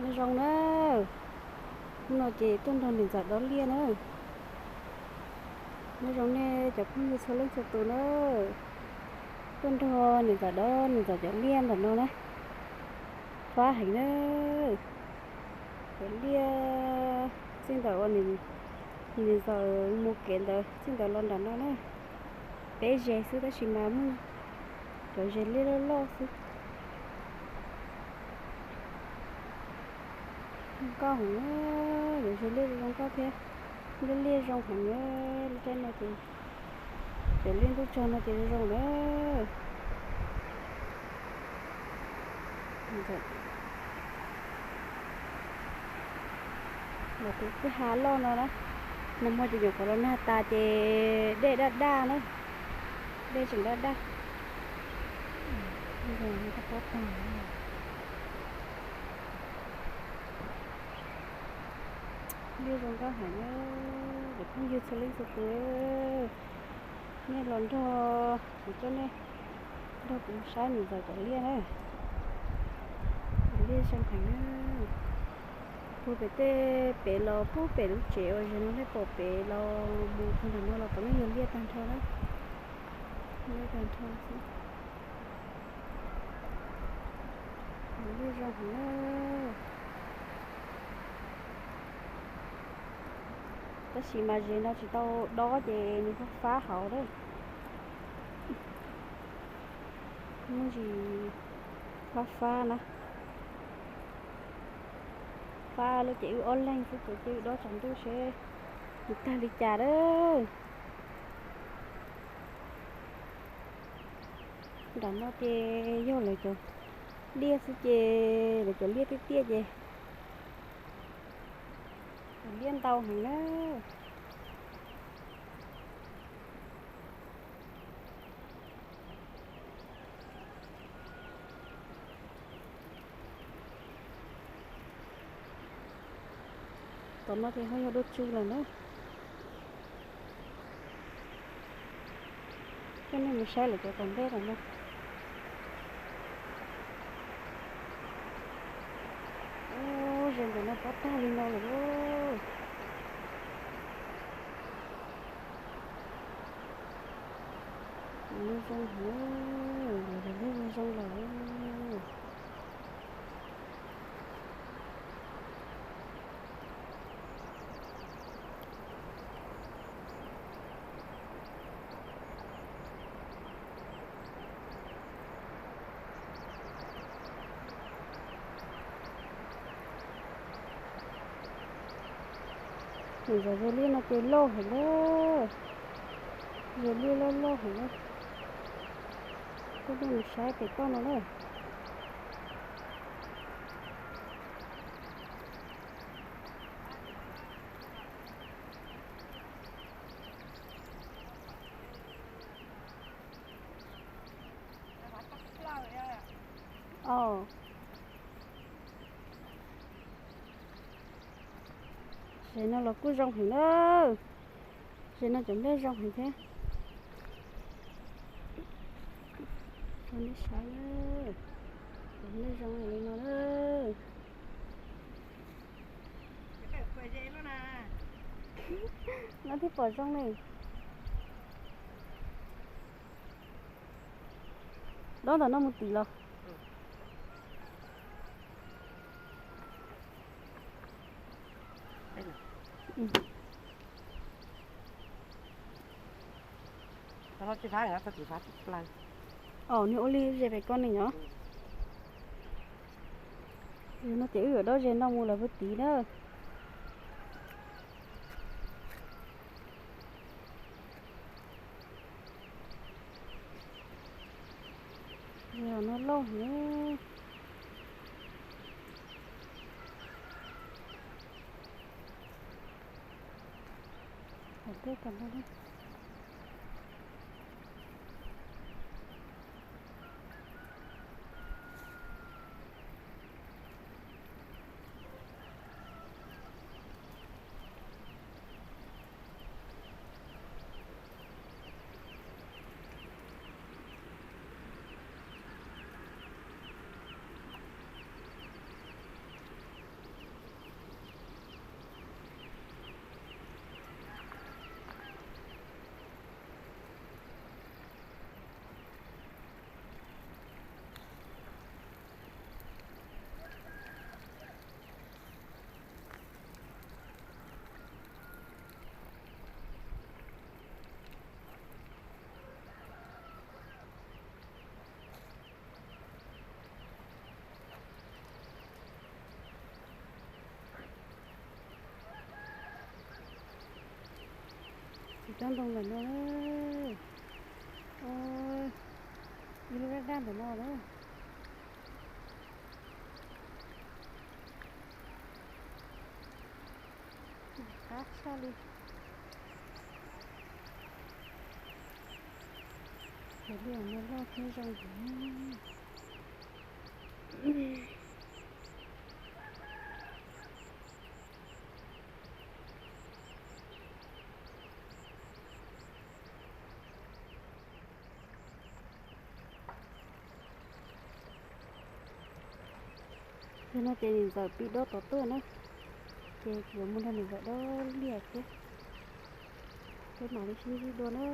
Nyob zoo na, hnub no ces tuaj nrog niam ntxawm dov liaj na. Nyob zoo nej cov phooj ywg txhua leej txhua tus na, tuaj nrog niam ntxawm dov niam ntxawm cov liaj ntawm no na. Fab heev na, cov liaj txij ntawm uas niam ntxawm mus kev ntawd txij ntawd los nram no na. Peb zes xwb tab sis mas muaj cov zes liaj loj loj xwb. Zoo nkauj heev, cov zes liaj zoo nkauj thiab, liaj liaj zoo heev na. Lub caij no ces cov liaj ntuj tsog no ces zoo zoo na. Ntawm tus kwj ha loj no na, nag hmo ces nyuam qhuav los nag tas ces dej daj daj na, dej tseem daj daj. Liaj zoo nkauj heev na, cov phooj ywg txhua leej txhua tus, nej los nrog kuv coj nej nrog kuv saib niam ntxawm cov liaj na. Cov liaj zoo heev na. Pug pem tej pem los pug pem lub tsev uas zes no nej pom pem los mus txog ntawm no los pom nej yog liaj tag nrho na. Liaj tag nrho xwb. Liaj zoo heev na. Tab sis mas zes no tsis tau dob ces nws fab fab hauv lawm. Muaj ntsis fab fab na. Fab lawm ces wb ob leeg xwb ces cia wb dob tsam ntuj seb nws tag li cas lawm. Nram no ces yog lawv cov liaj xwb ces lawv cov liaj tiaj tiaj ces cov liaj ntau heev na. Tom no ces ho yog dua tsw lawm na. Coj nej mus saib lawv cov tom ntej lawm no. Ub, zes ntawm no pob tag li no lawm lauj. Zoo heev, zoo zoo lawm. Nim zov zes liaj no ces loj heev na, zes liaj loj loj heev na. Coj nej mus saib pem toj no na. Os, zes no los kuj zoo heev na. Zes no cov nplej zoo heev thiab. Cov nplej zoo li no. No thiaj pom zoo ne. Dob ntawm no mus tim los. Os, nws ua li zes pem ko ne os. No ces wb yuav dob zes no mus lawm puag tid na. Zes no loj heev. Tom tej tom no. Lub ntoo ntawm no, ib lub daj daj ntawm no na. Qab tshaj li. Cov liaj no loj thiab zoo heev. Yog no ces niam ntxawm pib dob tod tuaj na, ces kuv yuav mus nrog niam ntxawm dob liaj thiab, peb mam li sib ntsib dua na.